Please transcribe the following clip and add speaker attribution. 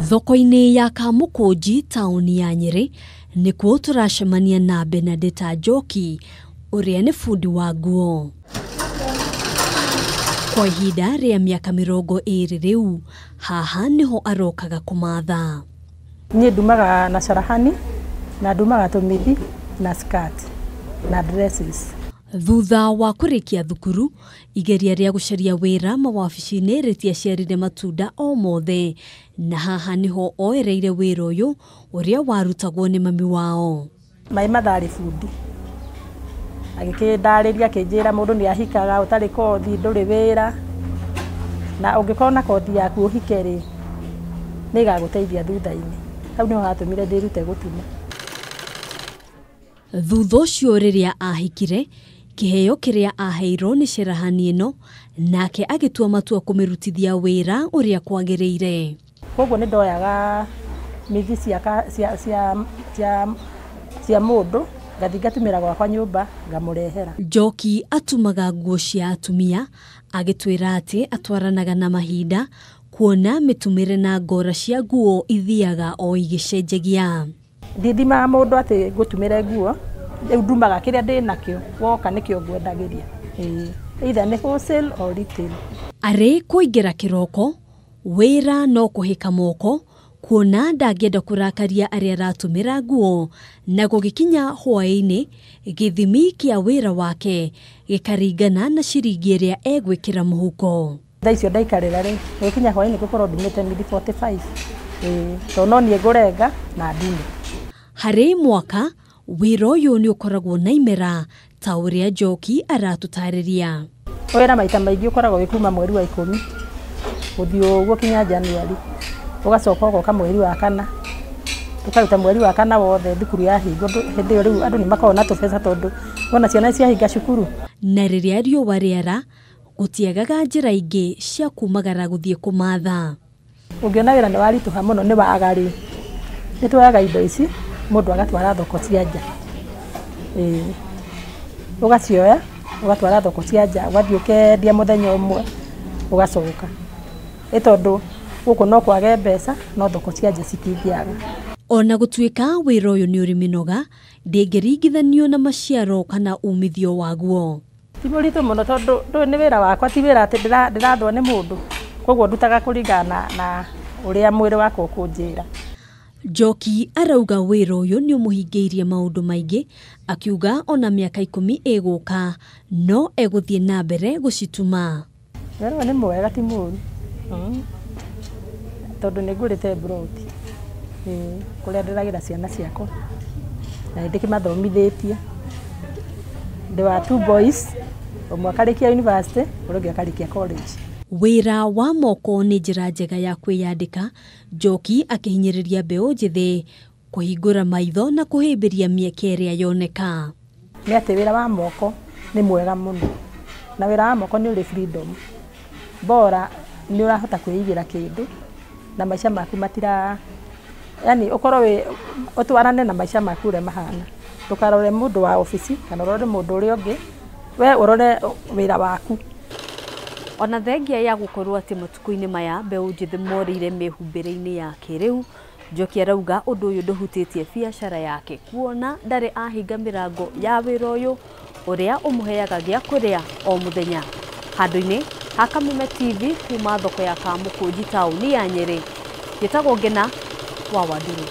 Speaker 1: Thoko-inĩ ya Kamũkũnji taũni ya Nyĩrĩ nĩkuo tũracemania na Benedetta Njoki ũrĩa nĩ bundi wa nguo. Kwa ihinda rĩa mĩaka 20 rĩu haha nĩho arokaga kũmatha.
Speaker 2: Niĩ ndumaga na carahani na ndumaga tũmĩthi na skirt na dresses.
Speaker 1: Thutha wa kũrĩkia thukuru igeria rĩa gũcaria wĩra mawabici-inĩ rĩtiaciarire matunda o mothe na haha nĩho oereire wĩra ũyũ ũrĩa warutagwo nĩ mami wao.
Speaker 2: Maĩ matharĩ bundi agĩkĩndarĩria akĩnjĩra mũndũ nĩ ahikaga ũtarĩ kothi ndũrĩ wĩra na ũngĩkorwo na kothi yaku ũhike rĩ nĩ ĩgagũteithia thutha-inĩ. Hau nĩho hatũmire ndĩrute gũtuma.
Speaker 1: Thutha ũcio rĩrĩa ahikire kĩheo kĩrĩa aheirwo nĩ cerahani ĩno nake agĩtua matua kũmĩrutithia wĩra ũrĩa kwagĩrĩire.
Speaker 2: Koguo nĩ ndoyaga mithi cia mũndũ ngathi ngatumĩra gwakwa nyũmba ngamũrehera.
Speaker 1: Njoki atumaga nguo cia atumia agĩtwĩra atĩ atwaranaga na mahinda kuona mĩtumĩre na ngora cia nguo ithiaga o igĩcenjagia.
Speaker 2: Ndithimaga mũndũ atĩ ngũtumĩre nguo rĩu ndumaga kĩrĩa ndĩnakĩo woka nĩkĩo ngwendagĩria. Either nĩ wholesale or retail.
Speaker 1: Arĩ kũingĩra kĩroko wĩra no kũhĩka moko kuona ndangĩenda kũrakaria arĩa aratũmĩra nguo na gũgĩkinya hwaĩ-inĩ gĩthimi kĩa wĩra wake gĩkaringana na ciringi ĩrĩa egwĩkĩra mũhuko.
Speaker 2: Thaa icio ndaikarĩra rĩ gũgĩkinya hwaĩ-inĩ ngũkorwo ndumĩte mili 45 tondũ no niĩ ngũrenga na ndume.
Speaker 1: Harĩ mwaka wĩra ũyũ nĩ ũkoragwo na imera ta ũrĩa Njoki aratũtarĩria.
Speaker 2: Wĩra maita maingĩ ũkoragwo wĩ kuma mweri wa 10 gũthiĩ ũguo kinya Januari ũgacoka ũgoka mweri wa 4 tũkaruta mweri wa 4 wothe thukuru yahingwo hĩndĩ ĩyo rĩu andũ nĩ makoragwo na tũbeca tondũ wona ciana ciahinga cukuru.
Speaker 1: Na rĩrĩa riũa rĩara gũtiagaga njĩra ingĩ cia kumagara gũthiĩ kũmatha.
Speaker 2: Ũngĩona wĩra nĩ waritũha mũno nĩ waga rĩ nĩ tuoyaga indo ici mũndũ agatwara thoko cia nja. Ũgacioya ũgatwara thoko cia nja ũgathiĩ ũkendia mũthenya ũmwe ũgacoka. Ĩ tondũ gũkũ no kwage mbeca no thoko cia nja citingĩaga.
Speaker 1: Ona gũtuĩka wĩra ũyũ nĩ ũrĩ mĩnoga ndĩngĩringithanio na maciaro kana umithio waguo.
Speaker 2: Ti mũritũ mũno tondũ ndũĩ nĩ wĩra wakwa ti wĩra atĩ ndĩrathwo nĩ mũndũ koguo ndutaga kũringana na ũrĩa mwĩrĩ wakwa ũkũnjĩra.
Speaker 1: Njoki arauga wĩra ũyũ nĩ ũmũhingĩirie maũndũ maingĩ akiuga ona mĩaka 10 ĩgũka no egũthiĩ na mbere gũcituma.
Speaker 2: Wĩra ũyũ nĩ mwega ti mũru tondũ nĩ ngũrĩte mburoti kũrĩa ndĩragĩra ciana ciakwa na nĩ ndĩkĩmathomithĩtie. Ndĩ wa 2 boys ũmwe akarĩkia university ũrĩa ũngĩ akarĩkia college.
Speaker 1: Wĩra wa moko nĩ njĩra njega ya kwĩyandĩka Njoki akĩhinyĩrĩria mbeũ njĩthĩ kũhingũra maitho na kũhĩmbĩria mĩeke ĩrĩa yoneka.
Speaker 2: Nĩ atĩ wĩra wa moko nĩ mwega mũno na wĩra wa moko nĩ ũrĩ freedom bora nĩ ũrahota kwĩigĩra kĩndũ na maica maku matira yani ũkorwo wĩ ũtwarane na maica maku ũrĩa mahana ndũkarore mũndũ wa obici kana ũrore mũndũ ũrĩa ũngĩ we ũrore wĩra waku.
Speaker 1: Ona thengia ya gũkorwo atĩ matukũ-inĩ maya mbeũ njĩthĩ morĩire mĩhumbĩre-inĩ ya kĩrĩu Njoki arauga ũndũ ũyũ ndũhutĩtie biacara yake kuona ndarĩ ahinga mĩrango ya wĩra ũyũ ũrĩa ũmũheaga gĩa kũrĩa o mũthenya. Handũ-inĩ ha Kameme TV kuma thoko ya Kamũkũnji taũni ya Nyĩrĩ njĩtagwo Ngena wa Wanduru.